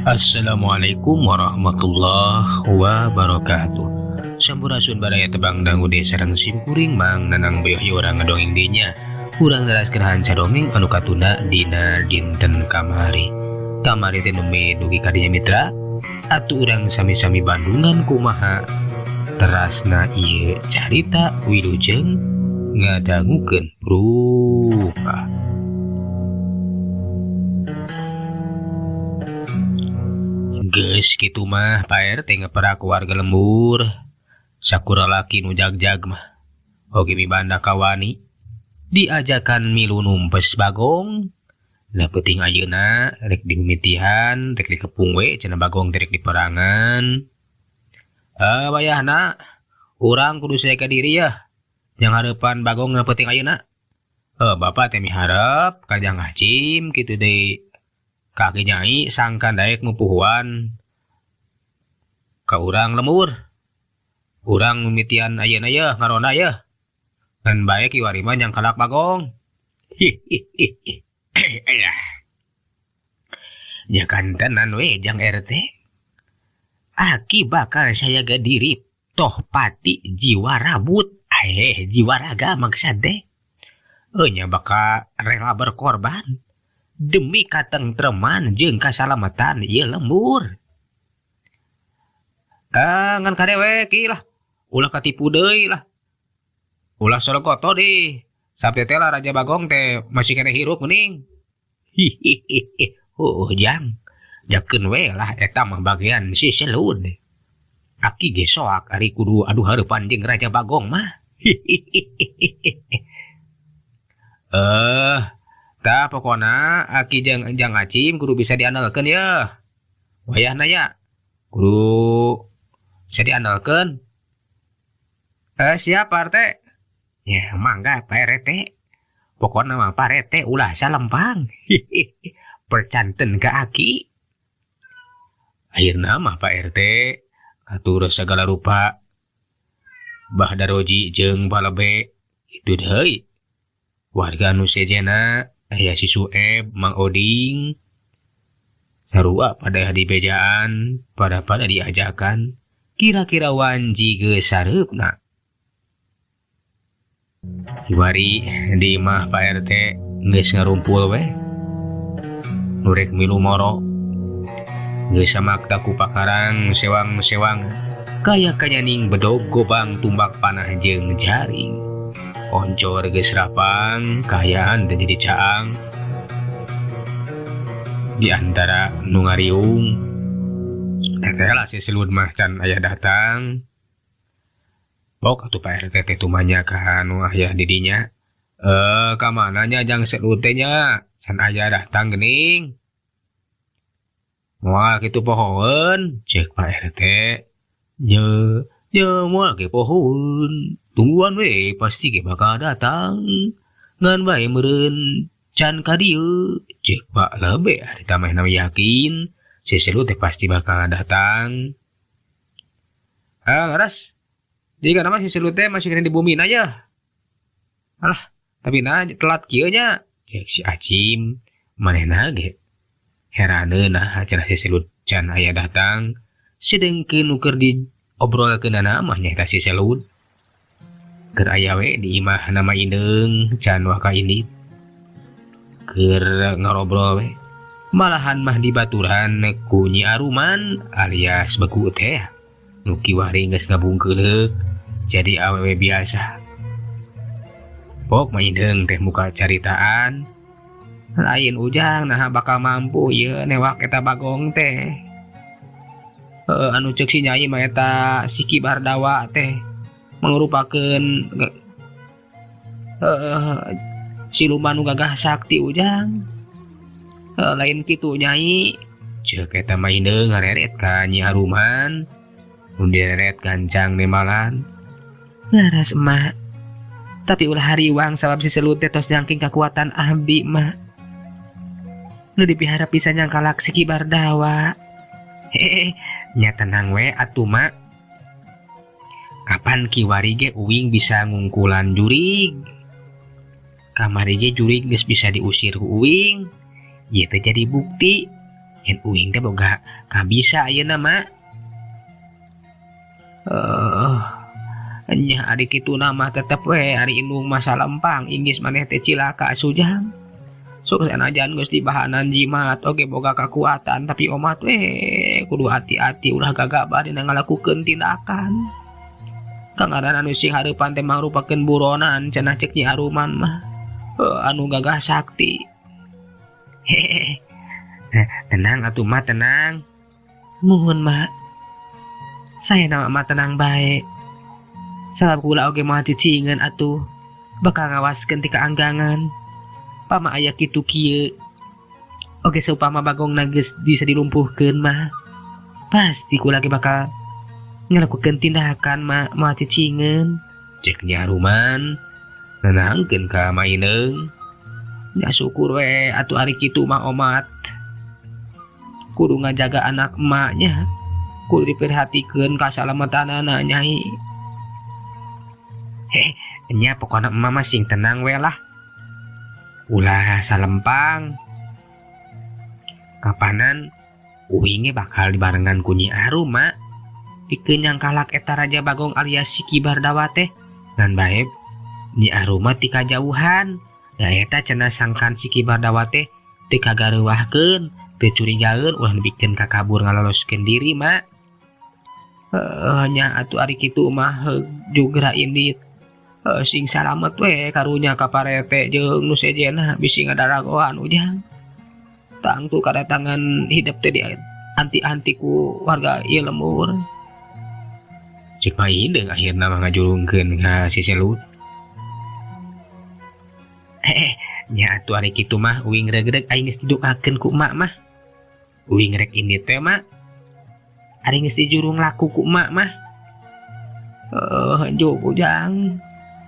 Assalamualaikum warahmatullahi wabarakatuh. Sampurasun baraya tebang dangu desa sareng simkuring Mang Nanang Boyoh urang ngadongeng dinya. Urang neraskeun hanca dongeng anu katunda dina dinten kamari. Kamari teh nembe dugi ka dinya mitra. Atuh urang sami-sami Bandungan kumaha terasna ieu carita wilujeng ngadangukeun rupa. Geus kitu mah Pak RT ngeperak warga lembur. Sakura laki nu jagjag mah. Oge mibanda kawani diajakan milu numpes bagong. Nah penting ayeuna rek dimimitihan, rek dikepung we cenah bagong teh rek diperangan. Wayahna urang kudu siaga diri ya. Yang hareupan bagong na penting ayeuna. Bapak teh miharep ka Jang Hacim kitu deui. Kaki nyai sangkan daek mupuhuan ka urang lemur. Urang mimitian ayeuna yeuh ngaronda yeuh. Ngan bae kiwari mah jang kalak bagong. Hihihi. Ayah. Nya kantenan we Jang RT. Aki bakal sayaga diri toh pati jiwa rabut. Jiwa raga maksad teh. Nya bakal rela berkorban demi katentreman jeung kasalamatan ieu lembur. Ngan kadewe ki lah. Ulah katipu deui lah. Ulah sorogoto deui. Sabte teh lah Raja Bagong teh masih kena hirup mending. Hihihi. Oh jang. Jakeun we lah eta mah bagian si Selud. Aki ge soak ari kudu adu hareupan jeung Raja Bagong mah. Hihihi. Tah pokona aki jeung Jang Acim kudu bisa diandalkeun yeuh. Wayahna ya kudu bisa diandalkeun. Siap Pak RT. Ya mangga Pak RT. Pokona mah Pak RT ulah salempang. Percanten ka aki. Akhirna mah Pak RT atur segala rupa. Bah Daroji jeung Palebe itu deui. Warga nu sejena aya si Sueb, Mang Oding sarua pada dibejaan, pada diajakan kira-kira wanji geus sareupna. Kiwari di imah Pak RT geus ngarumpul we. Nu rek milu moro. Geus samakta ku pakarang sewang-sewang kaya kanyaning bedog gobang tumbak panah jeung jaring. Oncor geus rapang, kahayaan teh jadi caang. Di antara nu ngariung, teteh lah si Selud mah can aya datang. Pok atuh Pak RT teh tumanya ka anu aya di dinya. Ka mana nya Jang Selud teh nya? Can aya datang geuning. Moal kitu pohoeun, ceuk Pak RT. Nya moal ge pohoeun. Tungguan we pasti ge bakal datang. Ngan bae meureun can ka dieu. Ceuk Pak Lebe ari tamehna yakin si Selud teh pasti bakal datang. Ngaras. Jadi kana mah si Selud teh masih kena di bumi na ya. Alah, tapi na telat kieu nya. Ceuk si Acim manehna ge heraneun nah cenah si Selud can aya datang. Sedengkeun nu keur diobrolkeunana mah nyaeta si Selud. Keur aya we di imah nama Ineng can waka ini keur ngarobrol we malahan mah dibaturan ku Nyi Aruman alias beku teh nu kiwari geus ngabungkeuleuk jadi awewe biasa. Pok mah Ineng teh muka caritaan lain ujang naha bakal mampu ieu newak eta bagong teh. Anu ceuk si Nyai mah eta si Ki Bardawa teh mengerupakeun siluman nu gagah sakti ujang. Lain kitu Nyai. Ceuk eta mah Ineng ngareret ka Nyi Aruman. Nu direret gancang nemalan. Laras emak. Tapi ulah hariwang sabab si Selud teh tos jangking kakuatan abdi mah. Nu dipiharap bisa nyangkalak si Ki Bardawa. Hehehe, nya tenang we atuh mak. Kapan kiwari ge uing bisa ngungkulan jurig. Kamari ge jurig geus bisa diusir ku uing. Ieu teh jadi bukti. Yen uing teh boga kabisa ayeuna mah. Nya ari kitu mah tetep we ari indung mah salempang inggis maneh teh cilaka sujang. Sok sanajan geus dibahanan jimat oge boga kakuatan tapi omat we kudu hati-hati ulah gagabah dina ngalakukeun tindakan. Kangaran anu sing hareupan teh mangrupakeun buronan cenah cek Nyi Aruman mah. Anu gagah sakti. Hehehe. Tenang atuh mah tenang. Muhun mah. Saya nama mah tenang bae. Sabab kula oge moal cicingeun atuh bakal ngawaskeun ti kaanggangan. Pama aya kitu kieu. Oge saupama bagongna geus bisa dilumpuhkeun mah. Pasti kula ge bakal ngalakukeun tindakan mah moal cicingeun. Cek Nyi Aruman nenangkeun ka Maineung. Nya syukur we atuh ari kitu mah omat. Kudu ngajaga anak emaknya. Kudu diperhatikeun kasalamatanana nyai. Heh, nya pokona emak mah sing tenang we lah. Ulah salempang. Kapanan uing ge bakal dibarengan ku Nyi Arum mak. Pikeun nyangkalak eta Raja Bagong alias si Ki Bardawa teh ngan bae Nyi Arum mah ti kajauhan. Da eta cenah sangkan si Ki Bardawa teh teu kagareuwahkeun, teu curigaeun ulah nepikeun ka kabur ngaloloskeun diri mak. Heuh nya atuh ari kitu mah jugra indit. Sing salamet we karunya ka parete jeung nu sejenna bisi ngadaragoan ujang. Tangtu kadatangan hidep teh di anti-anti ku warga ieu lembur. Cek Maineung akhirna mah ngajurungkeun ka si Selut. Nya atuh ari kitu mah uing regreg aing geus didoakeun ku emak mah. Uing rek indit teh mak. Ari geus dijurung laku ku emak mah. Juk ujang.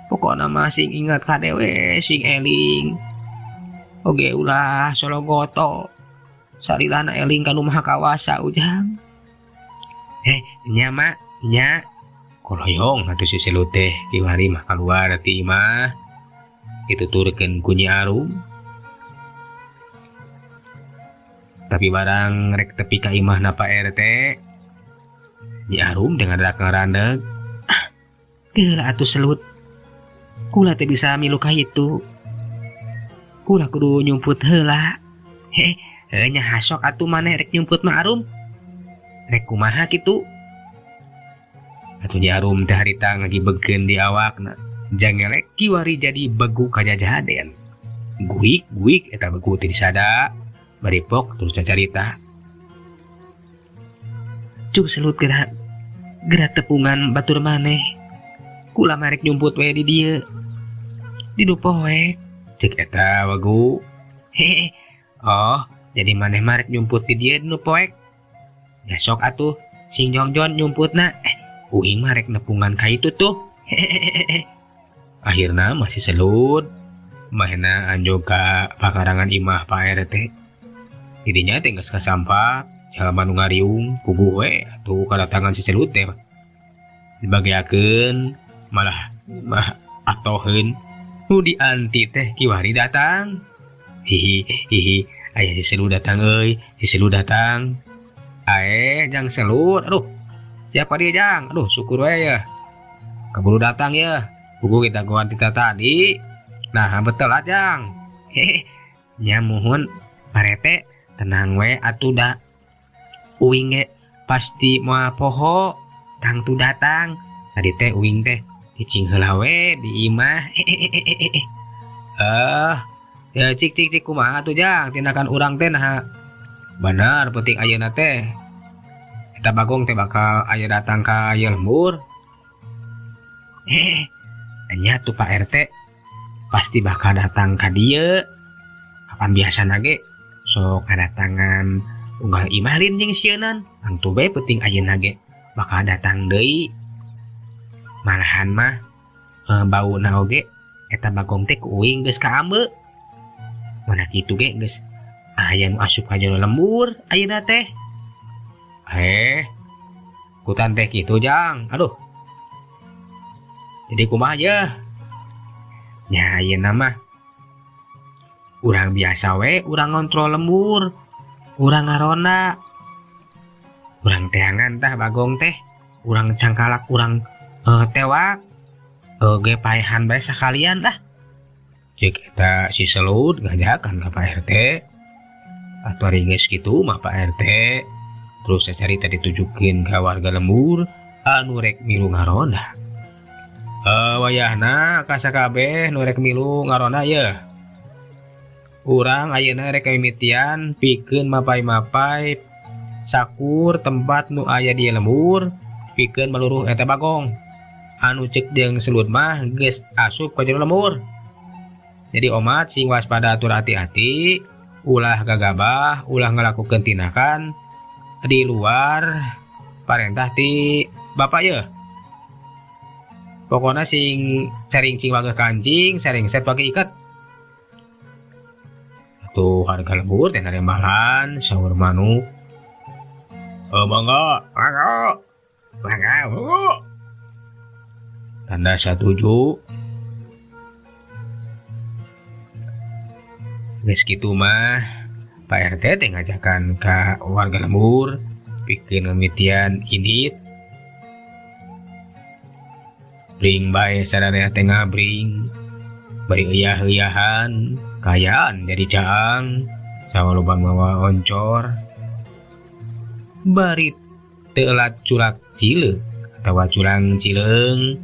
Pokona mah sing ingat ka dewe, sing eling. Oge ulah sologoto. Sarilana eling ka nu Maha Kawasa ujang. Nya mak, nya. Koloyong atuh si Selut teh kiwari mah kaluar ti imah. Dituturkeun ku Nyi Arum. Tapi barang rek tepi ka imahna Pak RT, Nyi Arum dengan dak ngarandeg. Ah, geula atuh Selut. Kula teh bisa milu ka itu. Kula kudu nyumput heula. Heh, nya hasok atuh maneh rek nyumput mah Arum. Rek kumaha kitu? Atuh Nyi Arum teh harita ngagibegkeun di awakna. Jangelek kiwari jadi begu kajajaden. Guik guik eta begu teh disada. Baripok terus cacarita. Cuk Selut gerak gerak tepungan batur maneh. Kula marek nyumput we di dieu. Di nu poek. Cek eta wegu. Hehe. Oh, jadi maneh marek nyumput di dieu di nu poek. Ya sok atuh sing jongjon nyumputna. Uing marek nepungan ka itu tuh. Hehehe. Akhirna masih Selut mahna anjog ka pakarangan imah Pak RT. Didinya teh geus kasampak jalma nu ngariung puguh we atuh kadatangan si Selut teh. Dibageakeun malah mah atoheun nu dianti teh kiwari datang. Hihi hihi aya si Selut datang euy, si Selut datang. Ae jang Selut, aduh. Siapa dia jang? Aduh syukur we ya. Keburu datang ya. Puguh kita goan kita tadi. Nah betul lah jang. Hehe. Nya muhun parete tenang we atuh da. Uing ge pasti moal poho tangtu datang. Tadi teh uing teh cicing heula we di imah. Hehehe. Ya cik cik cik kumaha atuh jang tindakan urang teh nah. Bener penting ayeuna teh. Eta Bagong teh bakal aya datang ka ieu lembur. Hehe. Nya tuh Pak RT pasti bakal datang ka dieu. Kapan biasana ge sok kadatangan unggal imah lin jeung sieunan. Tangtu bae penting ayeuna ge bakal datang deui. Malahan mah bauna oge eta Bagong teh ku uing geus kaambe. Mana kitu ge geus aya nu asup ka jero lembur ayeuna teh. Kutan teh kitu jang. Aduh. Jadi kumaha ye? Nya ayeuna mah urang biasa we, urang ngontrol lembur. Urang ngaronda. Urang teangan tah Bagong teh, urang cangkalak urang tewak. Ge paehan bae sakalian tah. Cek eta si Selut ngajakan ka Pak RT. Atuh ari geus kitu mah Pak RT. Terus sacarita ditujukeun ka warga lembur anu rek milu ngaronda. Wayahna kasakabeh nu rek milu ngaronda yeuh. Urang ayeuna rek mimitian pikeun mapai-mapai sakur tempat nu aya di lembur pikeun maluruh eta Bagong. Anu cek jeung Selut mah geus asup ka jero lembur. Jadi omat sing waspada atur hati-hati, ulah gagabah, ulah ngalakukeun tindakan di luar parentah ti bapak yeuh. Pokona sing saring cing wageh kancing, saring set wageh iket. Tuh harga lembur teh narembalan saur manuk. Mangga, mangga. Mangga. Tanda satuju. Geus kitu mah Pak RT teh ngajakan ka warga lembur pikeun ngamitian indit. Bring bae sararea teh ngabring. Bari euya-euyahan, kayaan jadi caang, sawa lobang mawa oncor. Bari teu elat culak cileuk atawa culang cileung.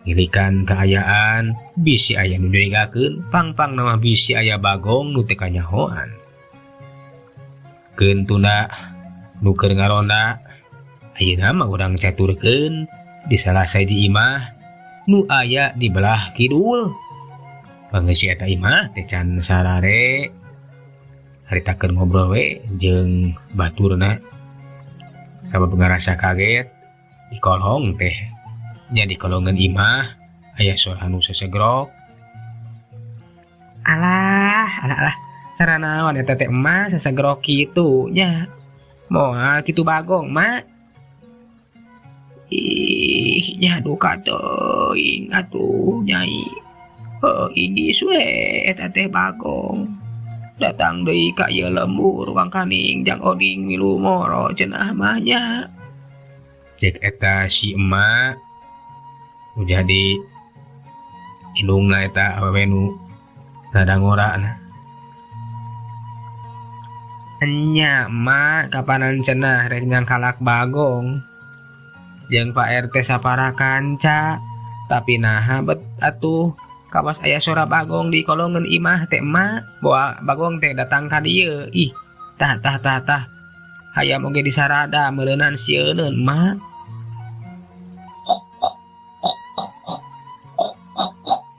Ngilikan kaayaan bisi aya nu nyurigakeun, pang-pang nama bisi aya Bagong nu teu kanyahoan. Keun tunda nu keur ngaronda, ayeuna mah urang caturkeun di salah sahiji imah nu aya di belah kidul. Pangeusi eta imah teh can sarare haritakeun ngobrol we jeung baturna. Sabab ngarasa kaget di kolong teh nya di kolongan imah aya suara anu sesegrok. Alah, alah, alah. Saranaon eta teh emak sesegrok kitu nya. Moal kitu Bagong, Mak. Ih, nya duka teuing atuh nyai. Heuh, ini we eta teh Bagong. Datang deui ka ieu lembur wangkaning jang oding milu moro cenah mah nya. Cek eta si emak nu jadi indungna eta awewe nu rada ngorana. Enya emak kapanan cenah rek nyangkalak Bagong. Jeung Pak RT sapara kanca, tapi naha bet atuh kawas aya sora Bagong di kolongan imah teh emak, boa Bagong teh datang ka dieu. Ih, tah tah tah tah. Hayam oge disarada meureunan sieuneun emak.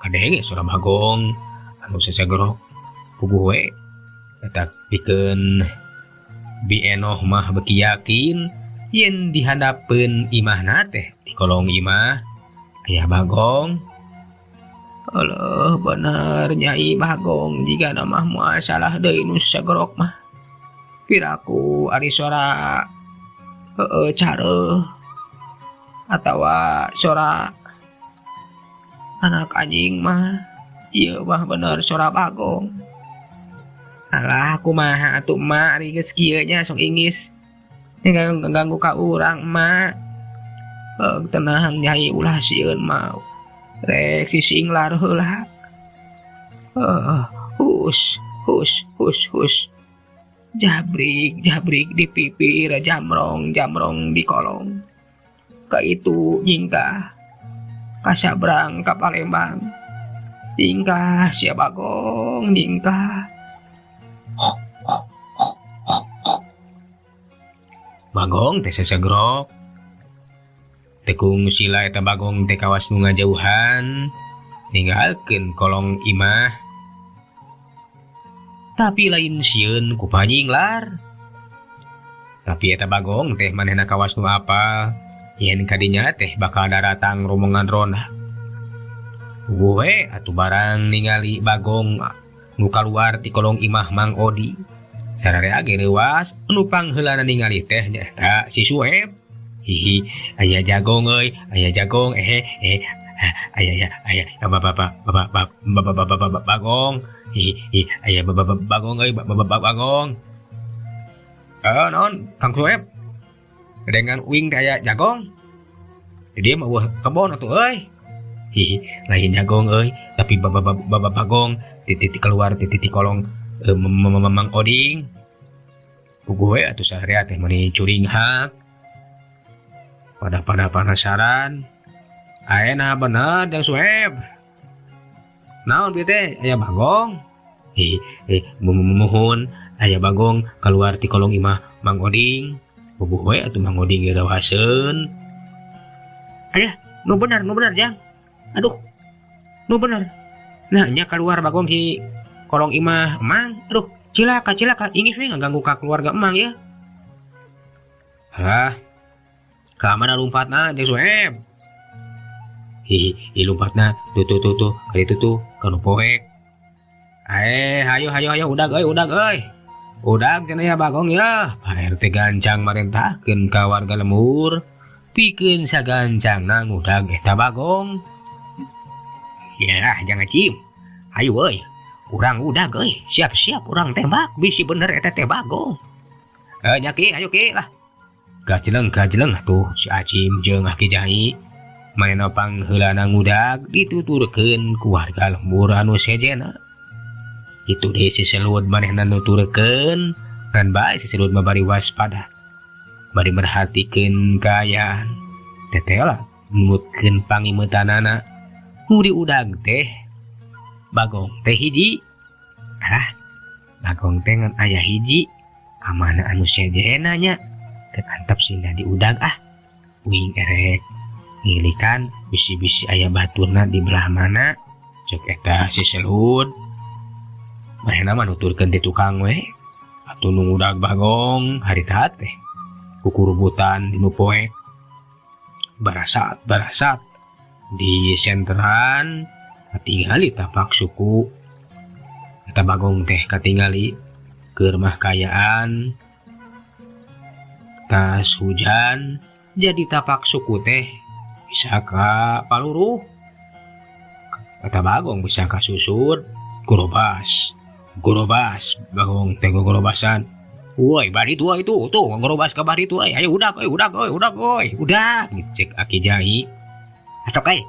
Kadenge sora Bagong anu sesegrok puguh we eta pikeun Bi Enoh mah beuki yakin yen dihandapeun imahna teh di kolong imah aya Bagong. Alah bener nyai Bagong jiga mah moal salah deui nu segrok mah. Piraku ari sora heueuh careuh atawa sora anak anjing mah ieu mah bener sora Bagong. Alah kumaha atuh emak ari geus kieu nya sok ingis ganggu ka urang emak. Tenang nyai ulah sieun mah. Rek sising lar heula. Hus hus hus hus. Jabrik jabrik di pipir, jamrong jamrong di kolong. Ka itu nyingkah kasabrang ka Palembang. Nyingkah sia Bagong nyingkah. Bagong teh sesegrok. Tekung sila eta Bagong teh kawas nu ngajauhan ninggalkeun kolong imah. Tapi lain sieun ku panyinglar. Tapi eta Bagong teh manehna kawas nu apal yen kadinya teh bakal daratang rombongan ronda. Gue atuh barang ningali Bagong nu kaluar ti kolong imah Mang Odi. Sararea ge leuwas nu pangheulana ningali teh nyaeta si Sueb. Hihi, aya jagong euy, aya jagong ehe eh aya aya aya bapak bapak bapak bapak Bagong. Hihi, aya bapak Bagong euy, bapak Bagong. Naon Kang Sueb? Dengan uing teh aya jagong. Di dieu mah eueuh kebon atuh euy. Hihi, lain jagong euy, tapi bagong titik keluar titik kolong Mang Oding. Puguh we atuh sahria teh meuni curinghak. Pada penasaran. Ayeuna bener Jang Sueb. Naon bieu teh aya bagong? Hi, muhun aya bagong keluar ti kolong imah Mang Oding. Puguh we atuh Mang Oding ge rawaseun. Ayah, nu bener Jang. Aduh, nu bener. Nah, nya keluar bagong di kolong imah Emang. Aduh, cilaka ingis we ngaganggu ka keluarga Emang ya. Hah? Ka mana lompatna Jang Sueb? Hihi, lompatna tuh ka ditu tuh ka nu poek. Hayo udag euy. Udag cenah ya bagong ya. Pak RT gancang marentahkeun ka warga lembur. Pikeun sagancangna ngudag eta bagong. Ya, jangan cim. Ayo euy. Urang udag euy. Siap-siap urang tembak bisi bener eta teh bagong. Nya ki, ayo ki lah. Gajeleng atuh si Acim jeung Aki Jai. Manehna pangheulana ngudag dituturkeun ku warga lembur anu sejena. Itu deh si Selud manehna nuturkeun ngan bae si Selud mah bari waspada. Bari merhatikeun kaayaan. Teteh lah nutkeun pangimetanana. Nu diudag teh bagong teh hiji. Alah, bagong teh ngan aya hiji. Amana anu sejena nya. Teu antep sina diudag ah. Uing erek ngilikan bisi-bisi aya baturna di belah mana. Cek eta si Selud. Manehna mah nuturkeun ti tukang we. Atuh nu ngudag bagong harita teh kukurubutan di nu poek. Barasat di senteran katingali tapak suku. Eta bagong teh katingali keur mah kayaan. Tas hujan jadi tapak suku teh bisa ka paluruh. Eta bagong bisa ka susur gorobas bagong teh gorobasan. Woi, bari tua itu tuh ngorobas ka bari tua. Ayo udag euy, udag cek Aki Jai. Asok euy.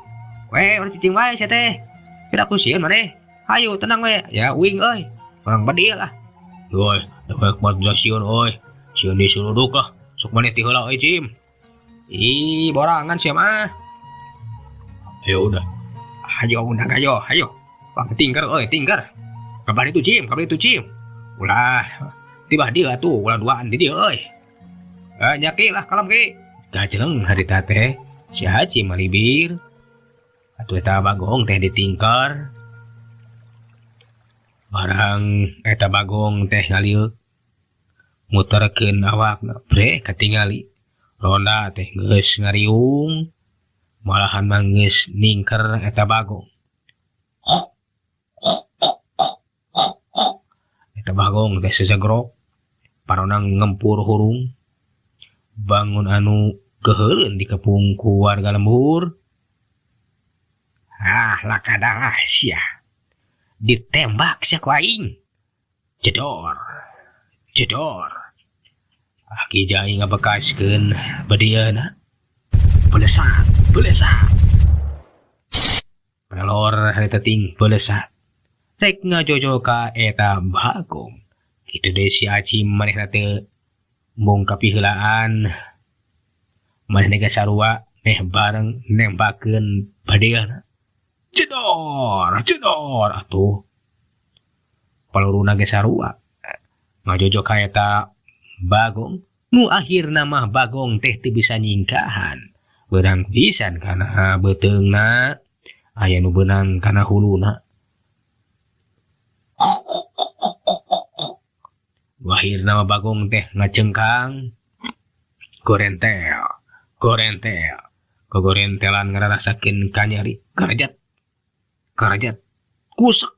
We, urang cicing wae sia teh. Kira aku sieun maneh. Hayu tenang we. Ya uing euy. Urang bedil ah. Woi, dewek mah sieun euy. Sieun disuluduk ah. Sok maneh ti heula euy, Cim. Ih, borangan sia mah. Ayo udah. Ayo udah ayo, ayo. Bang tingker euy, tingker. Kabar itu Cim, Ulah tiba dia tuh, ulah duaan di dia euy. Nya ki lah kalem ki. Gajeleng harita teh si Haji malibir. Atuh eta bagong teh ditingkar. Barang eta bagong teh ngalieu muterkeun awakna bre katingali. Ronda teh geus ngariung. Malahan mah geus ningker eta bagong. Eta bagong teh sesegrok. Paronang ngempur hurung. Bangun anu keheureun dikepung ku warga lembur. Ah, lakadalah sia. Ditembak sia ku aing. Jedor. Aki Jai ngabekaskeun bedieuna. Belesak. Pelor harita ting belesak. Rek ngajojo ka eta bagong. Kitu deui si Acim manehna teh mung kapiheulaan. Manehna ge sarua neh bareng nembakeun bedieuna. Jedor atuh. Paluruna ge sarua. Ngajojo ka eta bagong. Nu akhirna mah bagong teh teu bisa nyingkahan. Beurang pisan kana beuteungna, aya nu beunang kana huluna. Nu akhirna mah bagong teh ngacengkang. Gorentel. Kogorentelan ngararasakeun kanyari. Karajat. Kusek.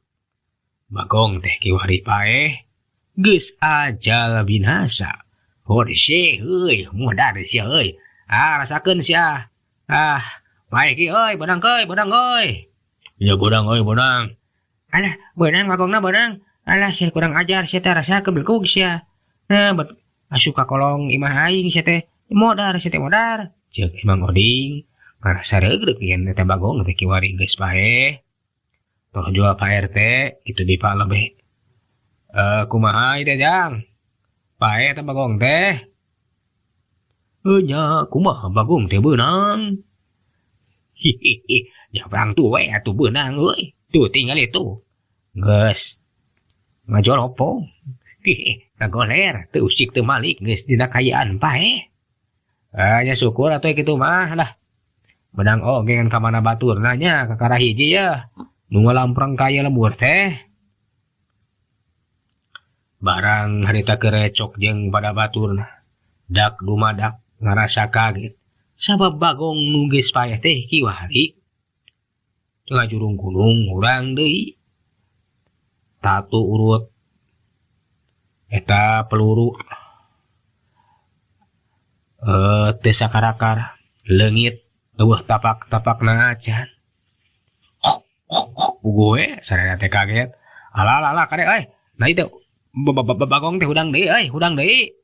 Bagong teh kiwari paeh. Geus ajal binasa. Hore euy, modar sia euy. Ah, rasakeun sia. Ah, bae ki euy, beunang euy. Ya beunang euy, beunang. Alah, beunang bagongna beunang. Alah, sia kurang ajar sia teh rasakeun belkug sia. Nah, Asup ka kolong imah aing sia teh. Modar sia teh modar. Ceuk Mang Oding ngarasa regreg yen eta Bagong teh kiwari geus paeh. Toh jual Pak RT kitu di Pak lebih. Kumaha ieu teh Jang? Paeh eta Bagong teh. Nya kumaha Bagong teh beunang. Hihihi, nya perang tuh we atuh beunang euy. Tuh tinggal itu. Geus ngajolopong. Hihi, ngagoler teu usik teu malik geus dina kayaan paeh. Nya syukur atuh kitu mah lah. Menang oge ngan ka mana baturna nya kakara hiji ya. Nu ngalamprang kaya lembur teh. Barang harita kerecok jeung pada baturna. Dak dumadak ngarasa kaget. Sabab Bagong nu geus paeh teh kiwari. Ngajurung gunung urang deui. Tatu urut eta peluru. Teu sakarakar leungit eueuh tapak-tapakna acan. Puguh we sararea teh kaget. Alah alah alah kade euy. Nah itu Bagong teh hudang deui euy, hudang deui.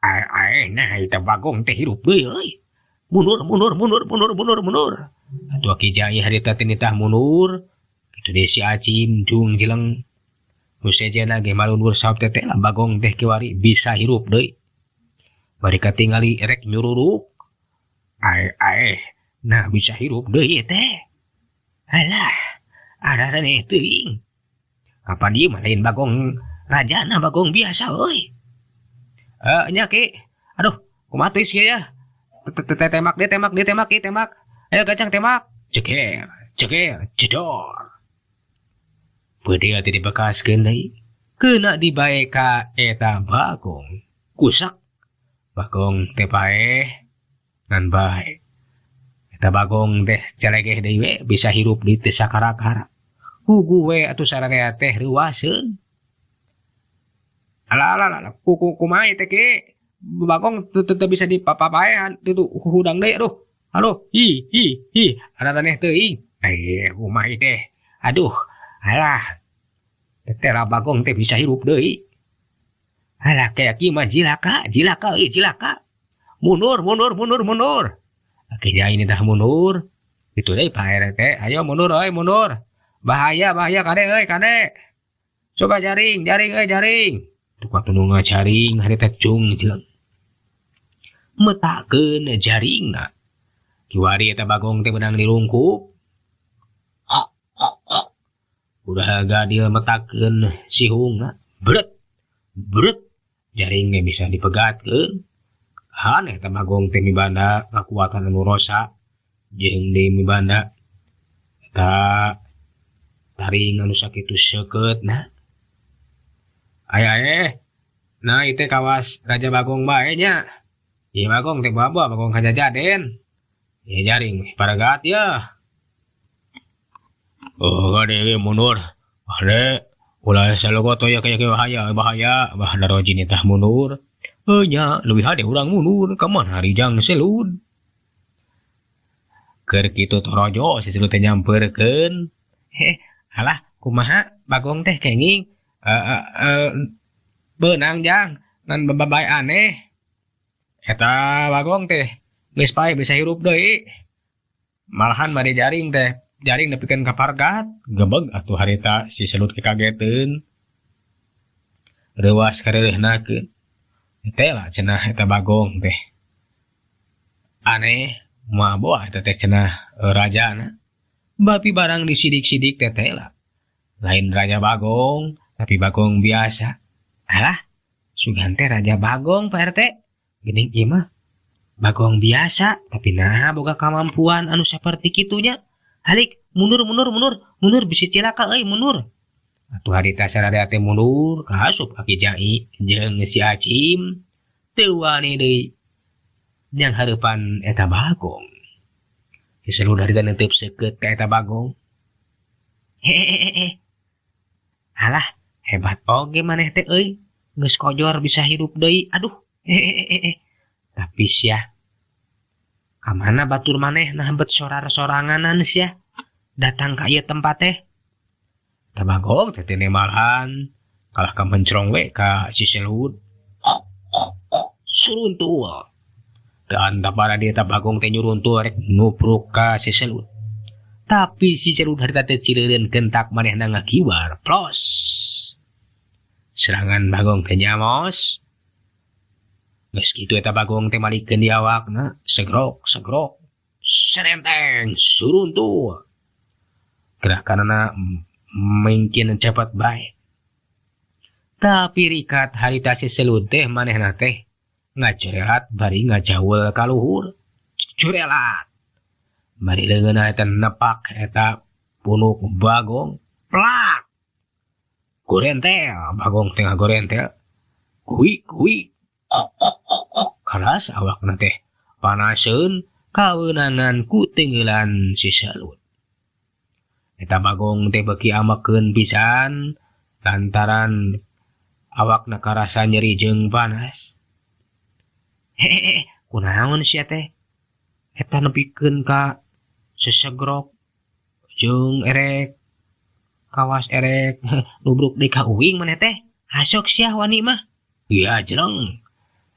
Ae ae nah itu Bagong teh hirup deui euy. Mundur mundur mundur mundur mundur mundur. Atuh Ki Jai harita teh nitah mundur. Kitu deui si Acim cung jeleng. Nu sejenna ge malundur saop teh lah Bagong teh kiwari bisa hirup deui. Bari katingali rek nyururuk. Ae ae nah bisa hirup deui teh. Alah, araraneh teuing. Apa dia mah lain Bagong rajana, Bagong biasa euy. Nya Ki. Aduh, kumaha teuing sia ya? Tembak dia, tembak dia, tembak ki, tembak. Ayo gacang tembak. Ceker, ceker, cedor. Peudeuh teh dibekaskeun deui. Keuna dibae ka eta Bagong. Kusak. Bagong teh paeh ngan bae. Eta Bagong teh calegeh deui we bisa hirup di teu sakarakara. Puguh we atuh sararea teh reuaseun. Alah alah alah kuku kumaha teh Ki? Bagong teu bisa dipapaehan teu hudang deui aduh. Aduh hi hi hi araraneh teuing. Kumaha teh? Aduh alah. Teh Bagong teh bisa hirup deui. Alah kayak kieu mah jilaka, jilaka euy jilaka. Mundur mundur mundur mundur. Akhirnya ini dah mundur. Itu deui Pak RT, ayo mundur euy mundur. Bahaya bahaya kade euy kade. Coba jaring, jaring euy jaring. Tuh waktu nu ngajaring hari teh cung jeleng. Metakeun jaringna. Kiwari eta Bagong teh beunang dirungkup. Udah gadil metakeun sihungna. Bret. Bret. Jaringnya bisa dipegatkeun. Aneh eta Bagong teh mibanda kakuatan anu rosa jeung deui mibanda eta taring anu sakitu seukeutna. Aya nah ieu teh kawas Raja Bagong bae nya. Ieu Bagong teh bawa Bagong kajajaden. Ieu jaring paragat ya. Oh kade we mundur. Kade ulah salogoto ya kaya bahaya bahaya bah daroji nitah mundur. Nya leuwih hade urang mundur ka mana hari jang selud. Keur kitu torojo si selud teh nyamperkeun. Heh, alah kumaha Bagong teh kenging beunang jang ngan babae aneh. Eta Bagong teh geus paeh bisa hirup deui. Malahan bari jaring teh, jaring nepikeun ka pargat, gebeg atuh harita si selud kekageteun. Reuas kareureunahkeun. Teh lah cenah eta Bagong teh. Aneh, moal boah eta teh cenah rajana. Bapi barang disidik-sidik teh teh lah. Lain Raja Bagong, tapi Bagong biasa. Alah, sugan teh Raja Bagong Pak RT. Geuning ieu mah Bagong biasa, tapi nah boga kamampuan anu saperti kitunya. Halik, mundur mundur mundur, mundur bisi cilaka euy mundur. Atuh harita sararea teh mundur, kaasup Aki Jai jeung si Acim. Teu wani deui nyang hareupan eta Bagong. Si Selud harita neuteup seukeut ka eta Bagong. Hehehe. Alah, hebat oge maneh teh euy. Geus kojor bisa hirup deui. Aduh, hehehe. Tapi sia, ka mana batur maneh nah bet sorar-soranganan sia datang ka ieu tempat teh. Eta Bagong teh teh malahan kalah ka mencrong we ka si Selud. Suruntul. Dan para dia Bagong teh nyuruntul rek nubruk ka si Selud. Tapi si Selud harita teh cileureun kentak manehna ngakiwar. Plos. Serangan Bagong teh nyamos. Geus kitu eta Bagong teh malikeun di awakna, segrok segrok. Serenteng suruntul. Gerakanna mungkin cepat bae. Tapi rikat harita si Selud teh manehna teh ngajerat bari ngajaul ka luhur. Jurelat. Bari leungeunna eta nepak eta punuk Bagong. Plak. Gorentel, Bagong teh ngagorentel. Kuik kuik. Karas awakna teh panaseun kaweunangan ku tenggelan si Selud. Eta Bagong teh beuki amekeun pisan lantaran awakna karasa nyeri jeung panas. Hehehe, kunaon sia teh? Eta nepikeun ka sesegrok jeung erek kawas erek nubruk deui ka uing maneh teh. Hasok sia wani mah. Iya jeleng.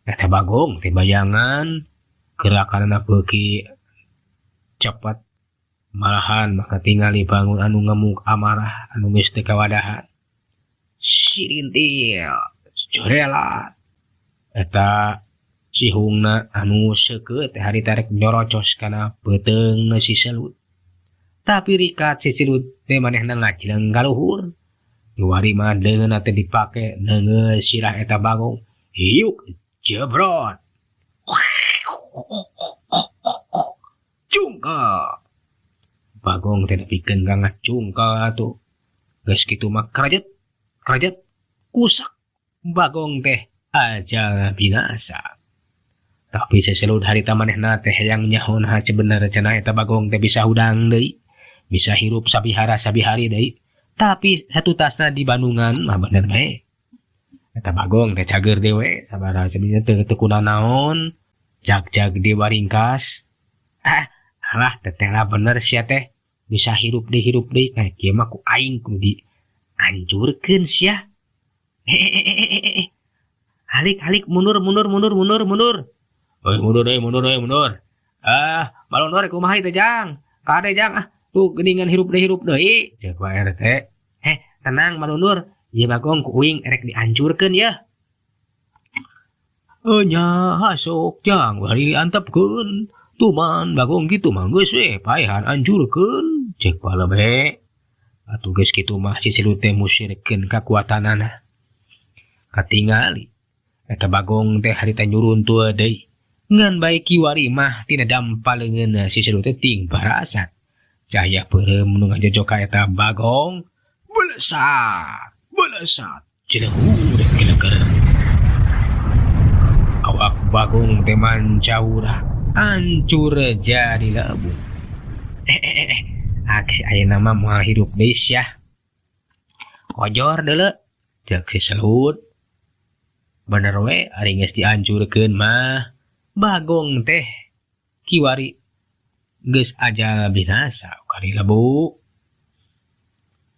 Eta Bagong teh bayangan gerakanna beuki cepat malahan maka tingali bangun anu ngemuk amarah anu geus teu kawadahan. Sirintil, jorelat. Eta sihungna anu seukeut teh harita rek nyorocos kana beuteungna si Selud. Tapi rikat si Selud teh manehna ngajleng ka luhur. Kiwari mah leungeunna teh dipake neungeul sirah eta Bagong. Hiuk jebrot. Cungka. Bagong teh nepikeun ka ngacungka atuh. Geus kitu mah karajet karajet kusak Bagong teh aja binasa. Tapi seselud harita manehna teh hayang nyaho naha bener cenah eta Bagong teh bisa hudang deui, bisa hirup sabihara sabihari deui. Tapi satu tasna di Bandungan mah bener bae. Eta Bagong teh cager dewe sabaraha cenah teu teu kunanaon, jag-jag dewa ringkas. Ah, alah teteh lah bener sia teh bisa hirup deui kayak kieu mah ku aing kudu dihancurkeun sia. Hehehe. Halik-halik mundur mundur mundur mundur mundur. Oi mundur euy mundur euy mundur. Ah, malondor kumaha ieu Jang? Kade Jang ah, tuh geuningan hirup deui. Ceuk Pak RT. Heh, tenang malundur. Ieu Bagong ku uing erek dihancurkeun yeuh. Nya hasok Jang bari antepkeun. Tuman Bagong kitu mah geus we paehan hancurkeun. Ceuk Pak Lebe. Atuh geus kitu mah si Selud teh musirkeun kakuatanana. Katingali eta Bagong teh harita nyuruntul deui. Ngan bae kiwari mah tina dampa leungeunna si Selud teh ting barasat. Cahaya peureum nu ngajojo ka eta Bagong belesat, belesat, cilehur kileker. Awak Bagong teh mancaura, hancur jadi lebu. Aksi ayeuna mah moal hirup deui sia. Kojor deuleu, ceuk si Selud. Bener we ari geus dihancurkeun mah. Bagong teh kiwari geus aja binasa kali lebu.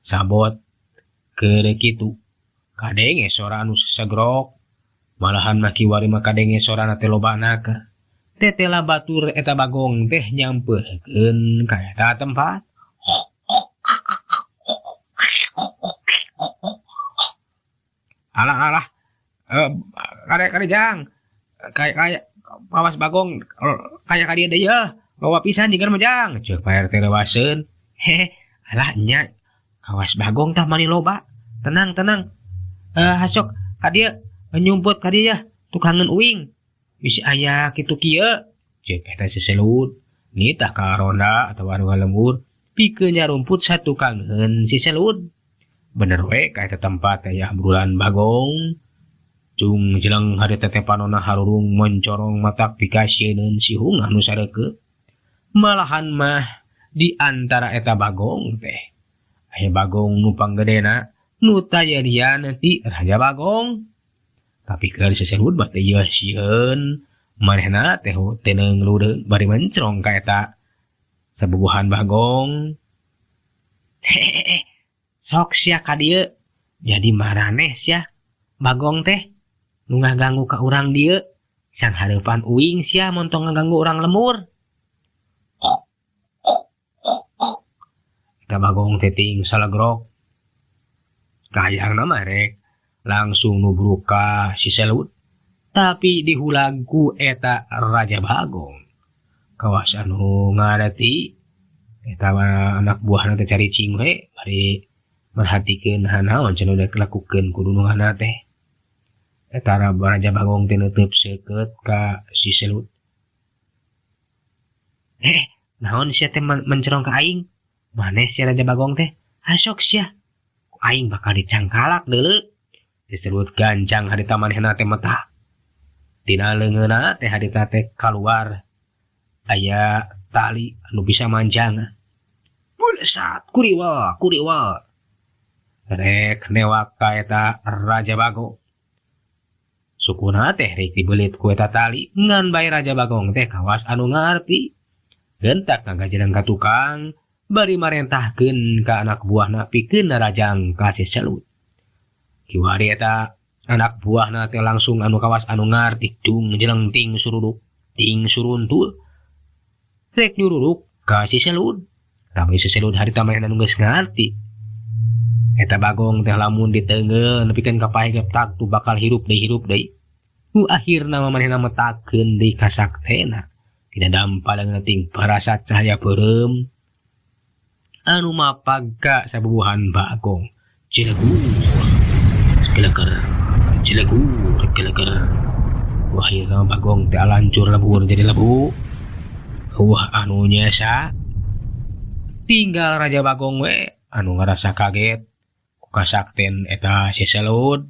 Sabot keur kitu kadenge sora anu sesegrok, malahan mah kiwari mah kadenge sorana teh lobana ka. Tetela batur eta Bagong teh nyampeurkeun ka eta tempat. Alah alah, kade Jang, kayak awas Bagong kayak ka dieu deui yeuh, bawa pisan jiga mah Jang, ceuk Pak RT lewaseun. Hehe, alah nya awas Bagong tah mani loba. Tenang tenang. Hasok ka dieu nyumput ka dieu yah, tukangeun uing. Bisi aya kitu kieu, ceuk eta si Selud. Nitah ka ronda atawa anu lembur, pikeun nyarumput satukangeun si Selud. Bener we ka eta tempat aya burulan Bagong. Cung jeleng harita teh panona harurung mencorong matak pikasieun sihung anu sareukeut. Malahan mah di antara eta Bagong teh aya Bagong nu panggedena nu tayarian ti Raja Bagong. Tapi keur seselud mah teh ieu sieun manehna teh teu ngeludeung bari mencrong ka eta sabubuhan Bagong. Hehehe, sok sia ka dieu jadi maraneh sia Bagong teh nu ngaganggu ka urang dieu. Sang hareupan uing sia montong ngaganggu urang lembur. Eta Bagong teh ting salegrok. Kahayangna mah rek langsung nubruk ka si Selut. Tapi dihulag ku eta Raja Bagong. Kawas anu ngareti eta anak buahna teh caricing we bari merhatikeun naon cenah udah lakukeun ku dununganna teh. Eta Raja Bagong teh neuteub seukeut ka si Selut. Naon sia teh mencerong ka aing? Maneh sia Raja Bagong teh? Hasok sia. Ku aing bakal dicangkalak deuleu. Si Selut gancang harita manehna teh metah. Tina leungeunna teh harita teh kaluar aya tali anu bisa manjang. Bulesat kuriwa kuriwa. Rek newak ka eta Raja Bagong. Sukuna teh rek dibelit ku eta tali ngan bae Raja Bagong teh kawas anu ngarti. Gentak ngagajenang ka tukang bari marentahkeun ka anak buahna pikeun narajang ka si Selut. Kiwari eta anak buahna teh langsung anu kawas anu ngarti dung jeleng ting sururuk ting suruntul. Rek nyururuk ka si Selut. Tapi si Selut harita manehna nu geus ngarti. Eta Bagong teh lamun diteungeun nepikeun ka paeh tak tu bakal hirup deui hirup deui. Nu akhirna mah manehna metakeun deui kasaktena. Dina dampal ting parasa cahaya beureum anu mapag ka sabubuhan Bagong. Cilegur keleker cilegur keleker. Wah ieu mah Bagong teh lancur lebur jadi lebu. Wah anu nyesa. Tinggal Raja Bagong we anu ngarasa kaget ku kasakten eta si Selut.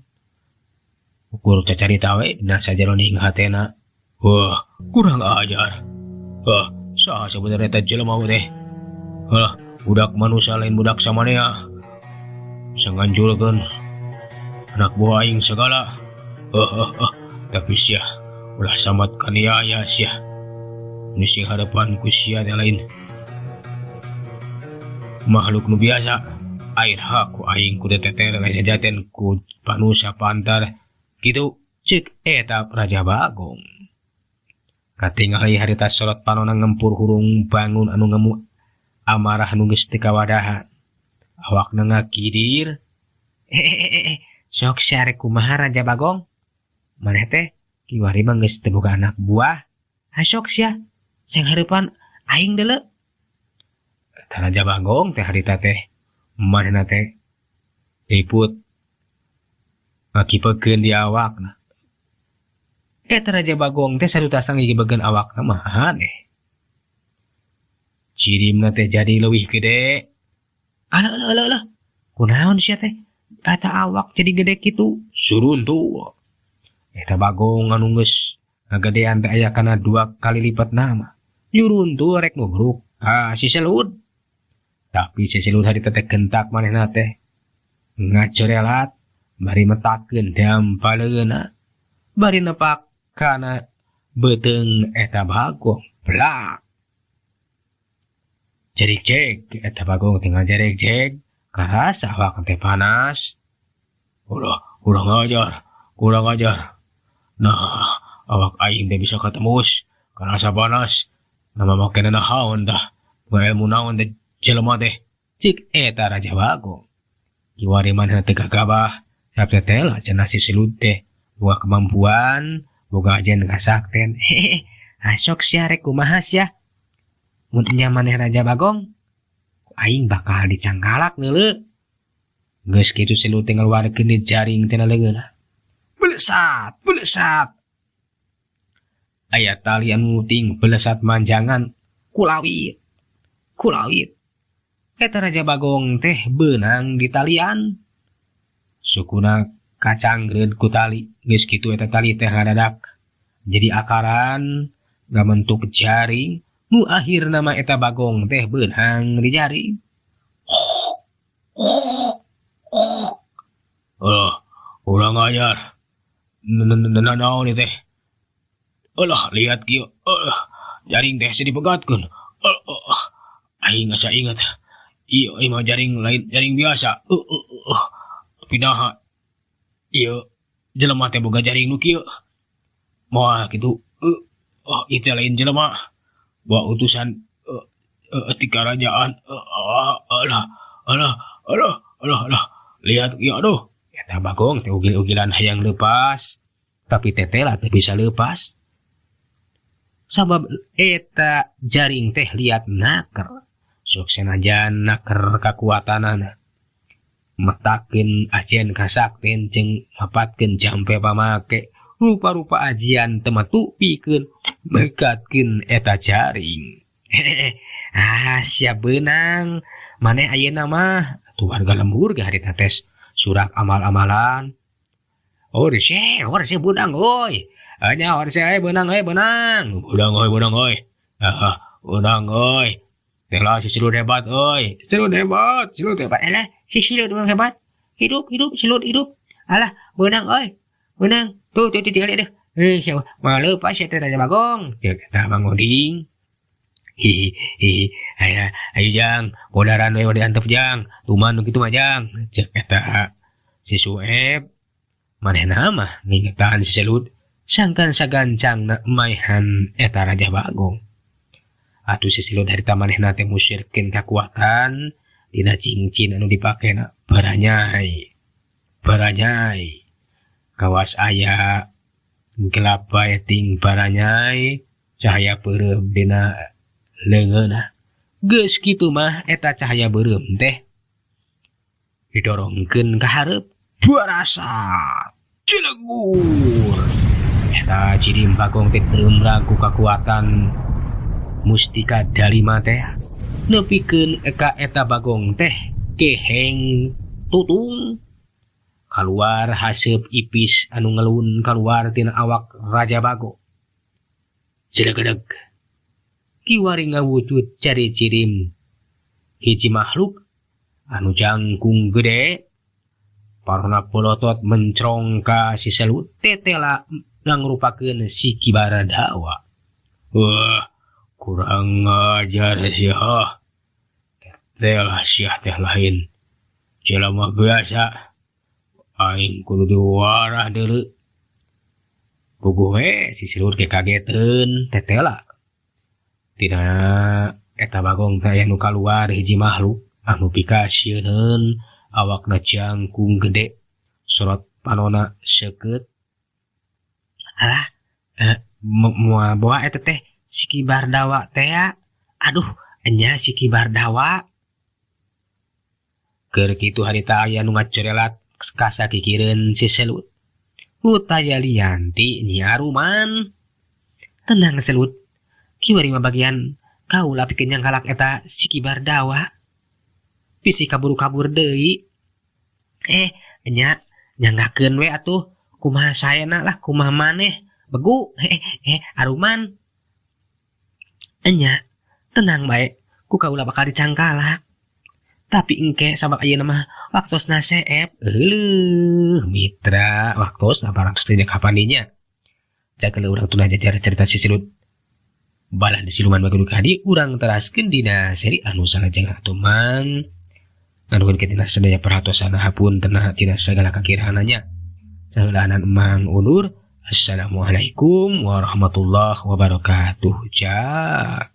Ukur cacarita we dina sajaroning hatena. Wah, kurang ajar. Wah, saha sebenarnya eta jelema teh? Hah, budak manusia lain budak samanea. Bisa nganjulkeun anak buah aing segala. Tapi sia ulah samat kaniaya sia. Nu sing harapan ku sia teh lain makhluk nu biasa. Air haku aing kudu teter lain jaten ku panusa pantar. Kitu ceuk eta Raja Bagong. Katingali harita sorot panona ngempur hurung bangun anu ngemu amarah nu geus teu kawadahan. Awakna ngakidir. Sok sia rek kumaha Raja Bagong? Maneh teh kiwari mah geus teu boga anak buah. Hasok sia sing hareupan aing deuleu. Eta Raja Bagong teh harita teh manehna teh riput ngakipekeun di awakna. Eta Raja Bagong teh sarutasang ngigibekeun awakna mah aneh. Cirimna teh jadi leuwih gede. Alah alah alah alah. Kunaon sia teh? Eta awak jadi gede kitu. Suruntuh. Eta Bagong anu geus ngagedean teh aya kana 2 kali lipat nama. Nyuruntuh rek nubruk ka si Selut. Tapi si Selut harita teh gentak manehna teh. Ngacorelat bari metakeun dampaleuna. Bari nepak kana beuteung eta Bagong. Blak. Jerik-jek eta Bagong teh ngajerek-jek. Karasa awak teh panas. Ulah, kurang ajar, kurang ajar. Nah, awak aing teh bisa katemus. Karasa panas. Nama makena naon tah. Boga ilmu naon teh jelema teh. Cik eta Raja Bagong. Kiwari manehna teh gagabah. Sabda teh lah cenah si Selut teh. Boga kemampuan, boga ajen kasakten. Hehehe, asok sia rek kumaha sia? Mun nya maneh Raja Bagong, aing bakal dicangkalak neuleu. Geus kitu Selut teh ngaluarkeun di jaring tina leungeunna. Belesat, belesat. Aya tali anu ting belesat manjangan kulawit. Kulawit. Eta Raja Bagong teh beunang di talian. Sukuna kacangreun ku tali. Geus kitu eta tali teh ngadadak jadi akaran ngamentuk jaring. Nu akhirna mah eta Bagong teh beunang di jaring. Oh, kurang ajar. Naon ieu teh? Alah, lihat kieu. Jaring teh sedih pegatkeun. Aing asa ingat. Ieu mah jaring lain jaring biasa. Tapi naha ieu jelema teh boga jaring nu kieu. Moal kitu. Oh, ieu teh lain jelema. Bawa utusan ti karajaan. Alah, alah, alah, alah, alah. Lihat ieu aduh. Eta Bagong teh ugil-ugilan hayang leupas. Tapi tetela teu bisa leupas. Sabab eta jaring teh liat naker. Sok sanajan naker kakuatanana. Metakeun ajian kasakten jeung mapatkeun jampe pamake. Rupa-rupa ajian teu metu pikeun mekatkeun eta jaring. Ah, siap beunang. Maneh ayeuna mah atuh warga lembur ge harita tes surak amal-amalan. Oh, rese, rese beunang euy. Nya rese euy beunang euy beunang. Beunang euy beunang euy. Ah, beunang euy. Teh si Silut hebat euy. Silut hebat, Silut hebat. Alah, si Silut memang hebat. Hidup, hidup, Silut hidup. Alah, beunang euy. Beunang. Tuh, tuh, tuh, tinggal deh. Siapa? Malu pas eta Raja Bagong. Ceuk eta Mang Oding. Hihi, hihi. Ayo, ayo jang, bodaran we diantep jang. Tuman nu kitu mah jang. Ceuk eta si Sueb. Manehna mah ngingetan si Silut sangkan sagancangna maehan eta Raja Bagong. Atuh si Silut harita manehna teh musirkeun kakuatan dina cincin anu dipakena baranyai. Baranyai. Kawas aya gelap bae ting baranyai, cahaya beureum dina leungeunna. Geus kitu mah eta cahaya beureum teh didorongkeun ka hareup barasa cilegur. Eta cirim Bagong teh teumbrak ku kakuatan mustika dalima teh nepikeun ka eta Bagong teh keheng tutung kaluar haseup ipis anu ngelun kaluar tina awak Raja Bagong. Jelegedeg kiwari ngawujud cari cirim hiji makhluk anu jangkung gede parona polotot mencrong ka si Selut tetela ngrupakeun si Ki Baradawa. Wah, kurang ajar sia. Tetela sia teh lain jelema biasa. Aing kudu diwarah deuleu. Puguh we si Silut ge kageteun tetela. Tina eta Bagong teh aya nu kaluar hiji makhluk anu pikasieun awakna jangkung gede, sorot panona seukeut. Alah, moal boa eta teh si Ki Bardawa teh. Aduh, enya si Ki Bardawa. Keur kitu harita aya nu ngacorelat kasakikireun si Selut. Hutaya lianti Nyi Aruman. Tenang Selut, kiwari mah bagian kaula pikeun nyangkalak eta si Ki Bardawa. Bisi kaburu-kabur deui. Nya nyanggakeun we atuh kumaha saena lah, kumaha maneh begu. Aruman. Enya tenang bae, ku kaula bakal dicangkalak. Tapi engke sabab ayeuna mah waktosna seep. Euleuh mitra, waktosna barang teh kapan dinya. Jaga urang tunah jajar cerita si Silut. Balah di siluman bagian kadi urang teraskeun dina seri anu salajengna atuh mang. Nganuhun ke tina sadaya perhatosana hapuntenna tina sagala kakirananya. Saheulaanan emang undur. Assalamualaikum warahmatullahi wabarakatuh. Ja.